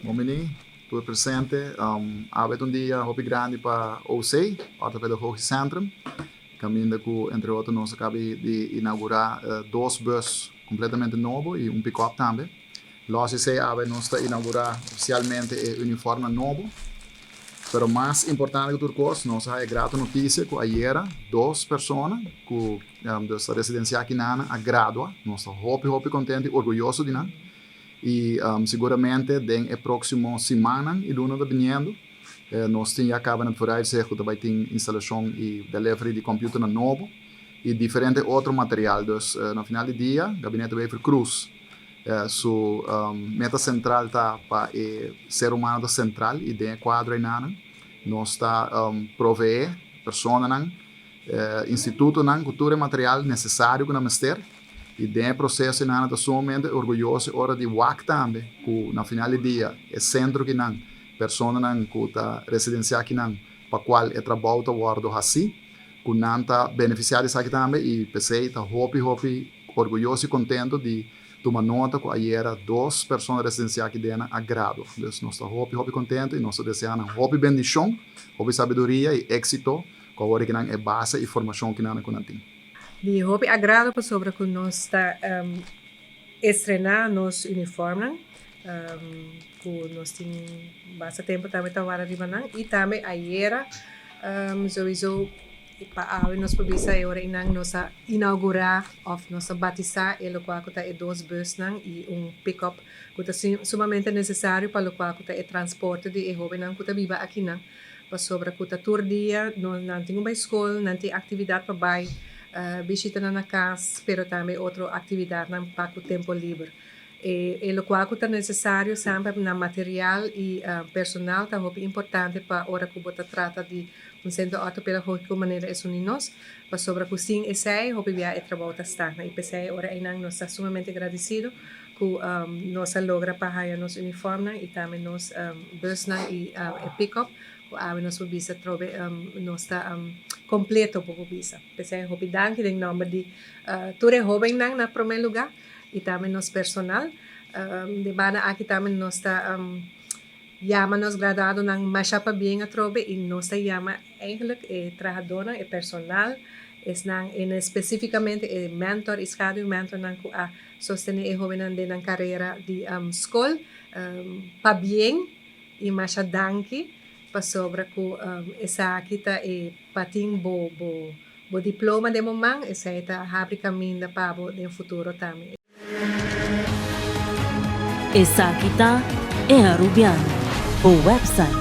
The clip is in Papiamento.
Bon bini, tur presente. Awe ta un dia hopi grandi pa OC, Orthopedagogisch Centrum, kaminda ku entre otro nos a kaba di inaugurá dos bus kompletamente nobo i un pick-up tambe. Los esei awe nos ta inaugurá ofisialmente e uniformnan nobo. Pero mas importante ku tur kos, nos a haya grato notisia ku ayera dos persona ku dus ta residensiá aki nan a gradua. Nos ta hopi hopi kontento i orguyoso di nan. I siguramente den e próksimo simannan i luna ta biniendo nos tin ya kaba na vooruitzicht ku ta bai tin instalashon i delivery di kòmpiuternan nobo i diferente otro material. Dus na final di dia Gabinete Wever-Croes su meta sentral ta pa e ser humano ta sentral i den e kuadro einanan nos ta proveé personanan, institutonan ku tur e material nesesario ku nan mester i den e proseso einanan ta sumamente orguyoso e ora di wak tambe ku na final di dia e sentro kinan, personanan ku ta residensiá kinan pa kual e trabou ta wòrdu hasí ku nan ta benefisiá di esaki tambe i p'esei ta hopi hopi orguyoso i kontento di tuma nota ku ayera dos persona residensiá aki den a gradua. Dus nos ta hopi hopi kontento i nos ta deseá nan hopi bendishon, hopi sabiduria i éksito ku awor ki nan e base i formashon ki nan ku nan tin. Di hopi agrado pasobra ku nos ta estrená nos uniformnan ku nos tin basta tempu tambe ta wara riba nan i tambe ayera souiso Pa awe nos por bisa e ora einan nos a inaugurá òf nos a batisá e lokual ku ta e dos bùsnan i un pick-up ku ta sumamente nesesario pa lokual ku ta e transporte di e hóbennan ku ta biba akinan. Pasobra ku ta tur dia no nan tin ku bai skol, nan tin aktividat pa bai, bishitanan na kas, pero tambe otro aktividatnan pa ku tempu liber. E e lokual ku ta nesesario semper na material i personal ta hopi importante pa ora ku bo ta trata di un sentro ortopedagógiko manera esun di nos, pasobra ku sin esei hopi bia e trabou ta stagna i p'esei e ora einan nos ta sumamente gradisido ku nos a logra pa haya nos uniformnan i tambe nos busnan i e pick-up ku awe nos por bisa trobe nos ta kompleto bo por bisa. P'esei hopi danki den nòmber di tur e hóbennan na promé lugá. I tambe nos personal. De banda aki tambe nos ta yama nos graduadonan masha pabien atrobe i nos ta yama eigenlijk e trahadornan, e personal, esnan en especificamente e mentor i schaduwmentornan ku a sostene e hobennan den nan karera di skol pabien i masha danki pasobra ku esaki ta e patin bo bo Bo diploma den bo man, esei ta habri kaminda pa bo den futuro tambe. Esaki ta E Arubiano, bo website.